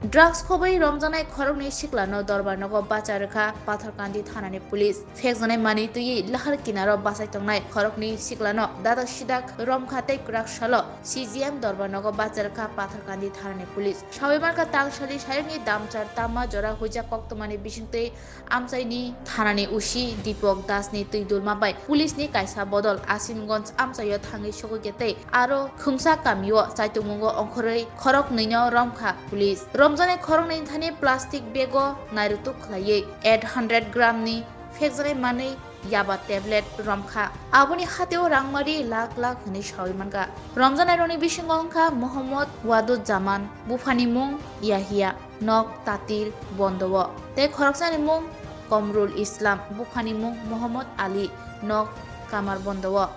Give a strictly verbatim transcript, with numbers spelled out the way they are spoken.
Drugs khobwi romjaknai khoroknwi siklano dorbar nogo bacha rwkha Patharkandi thanani police. Phekjaknai manwi twiwi lahar kinaro bachai tongnai khoroknwi siklano dadak sidak romkha tei kwrak salo C G M dorbar nogo bacha rwkha Patharkandi thanani police. Sawi mankha tangsali sayungni damchar tama jora huijak koktwmani bisingtwi amchaini thanani O C Deepak Dasni twi dulma bai police ni kaisa bodol Asimganj amchaio thangwi sogwi khe tei aro khungsa kamio chaitungmungo ongkhorwi khoroknwino romkha police. Romjaknai khoroknwini thani plastic bag o nairutuk khlaiwi eight hundred gram ni phekjaknai manwi yaba tablet romkha. Aboni hatio rangmari lakh lakh hwnwi sawi mankha. Romjaknairokni bisingo wngkha Mohammad Wadud Zaman, buphani mung Yahya, nok Tatil Bondowo, tei khoroksani mung Komrul Islam, buphani mung Mohammad Ali, nok Kamar Bondowo.